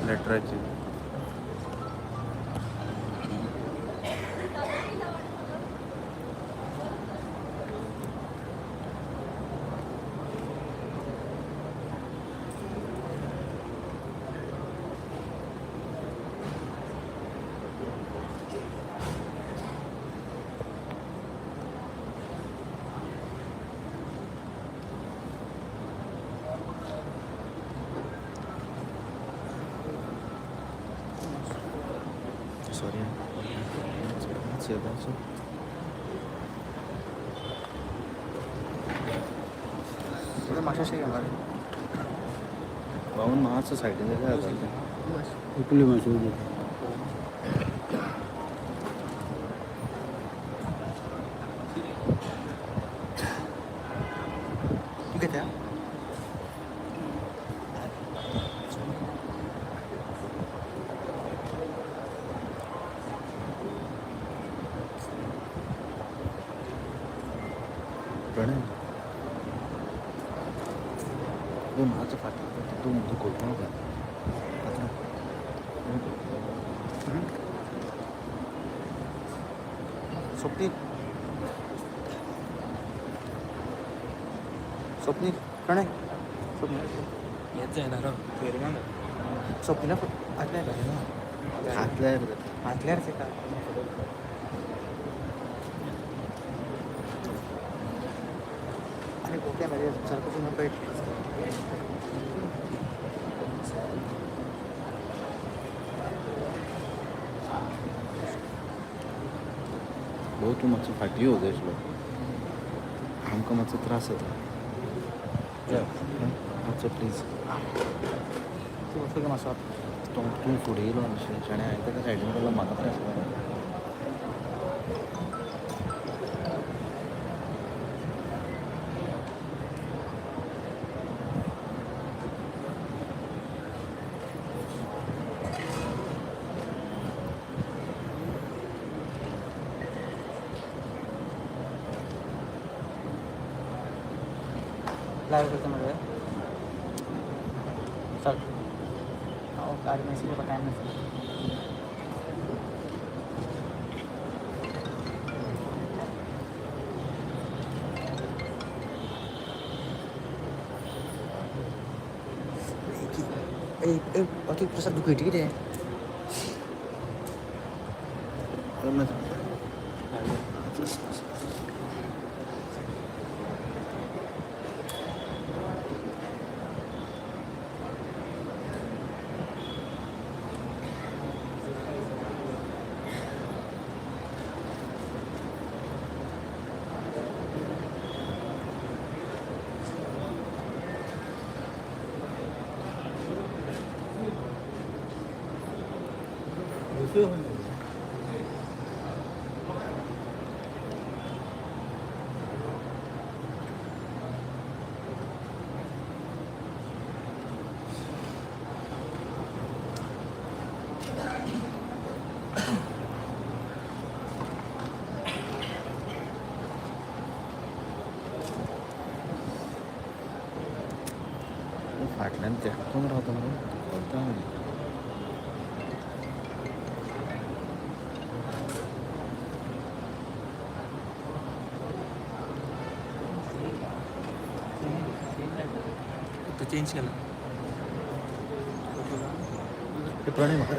लेटराची. Sorry. मातशें. मातशें मरे. बाबून मातसो सायडीन जाल्यार जाता. इतली मातशें. तूं घेता? प्रणय, तूं मातसो फाटीं, तूं तूं कोलपा नाका आतां. स्वप्नील, स्वप्नील, प्रणय, स्वप्नील. येत जायना रो. स्वप्नीला आतल्या. हातल्यार. आतल्यार तेका. आनी गोप्या मरे, सारको तुमकां कळटलें. भाऊ, तूं मातसो फाटीं यो जाय आशिल्लो. आमकां मातसो त्रास जाता मातसो, प्लीज. तूं वचूं मातसो. तूं तूं फुडें येयलो न्हू शाणे, हांवें ताका सायडीन केलो, म्हाका त्रास जाता. लायव्ह करता मरे. चल, हांव गाडी मॅसेज करपा टायम नासलो. ए ए, अतुल प्रसाद दुखयता कितें? मातसो. फाटल्यान तेंकून रावता मरे, चलता मागीर. तो चेंज केला. ते प्रणय, म्हाका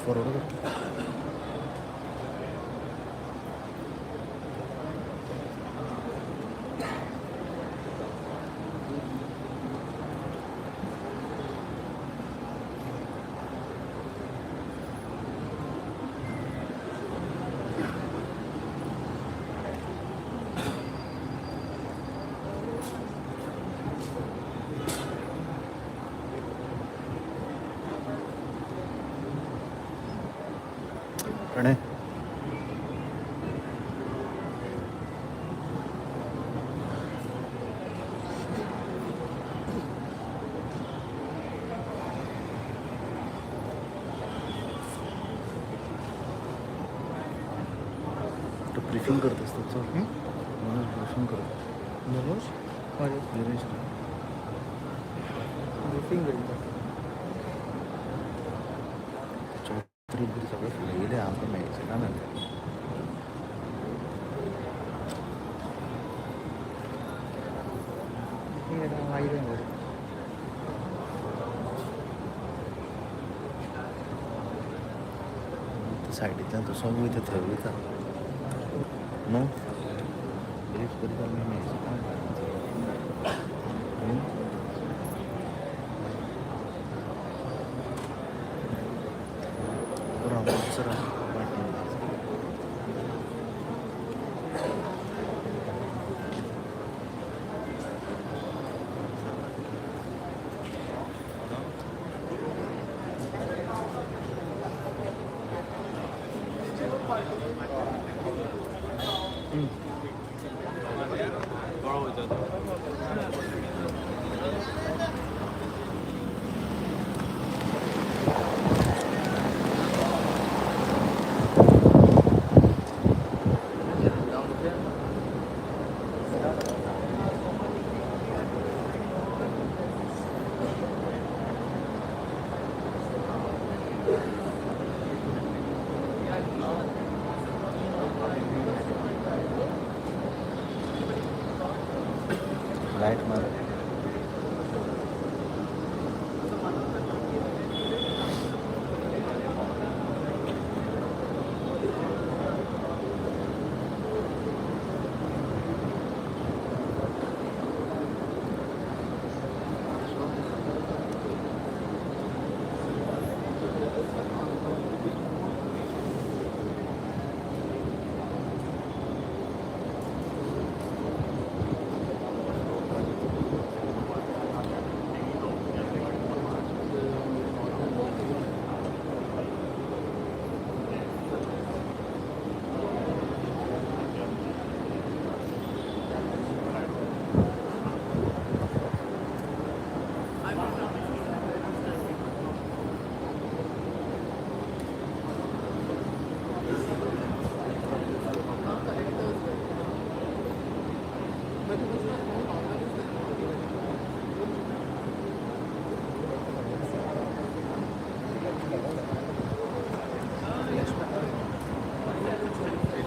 फॉरवर्ड कर. प्रणय. तो ब्रिफिंग करत असतात, चल. मनोज ब्रिफिंग करत. मनोज? अरे. गिरीश. ब्रिफिंग करता. सायडींतल्यान तसो वयता थंय वयता न्हू ब्रीफ करीत जाल्यार सर. लायट मार.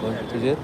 कोण तुजेर?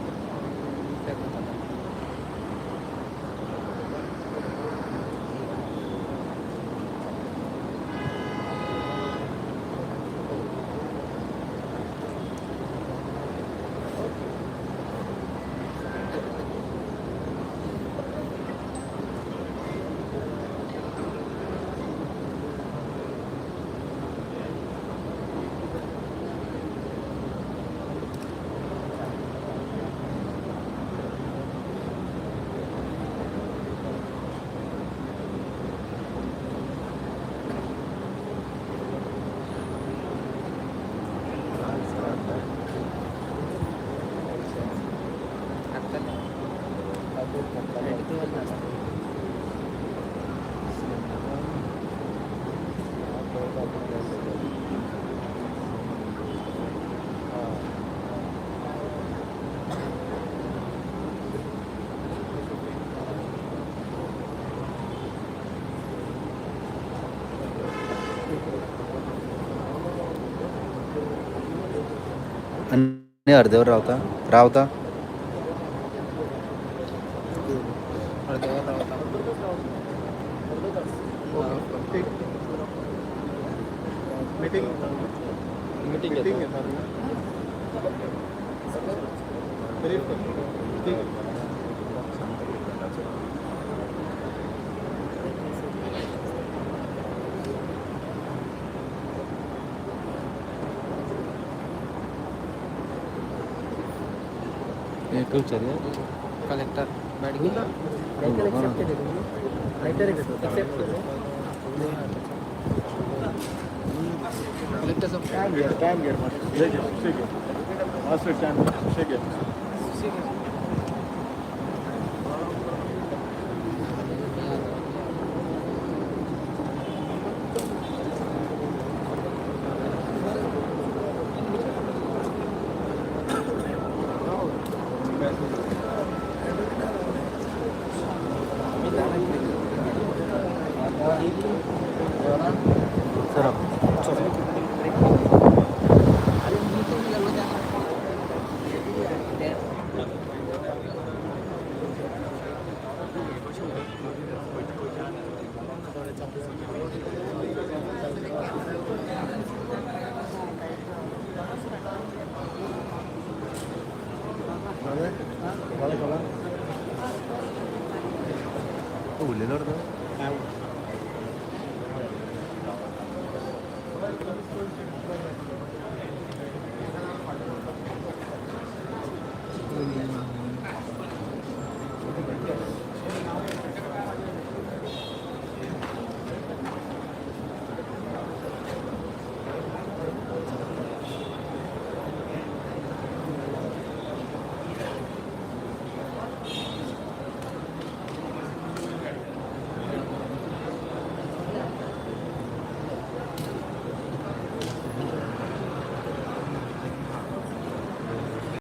किती वाजता असतं? आनी अर्देवर रावता रावता. अर्ध्यावर रावता. मीटिंग. मीटिंग. मीटिंग घेतात ना, ब्रीफ कर. ठीक आहे. कलेक्टर बैठ गया. कलेक्टर साहब. टाइम घे, टाइम घे. ठीक आहे, मास्टर, टाइम ठीक आहे. सर. Leonardo.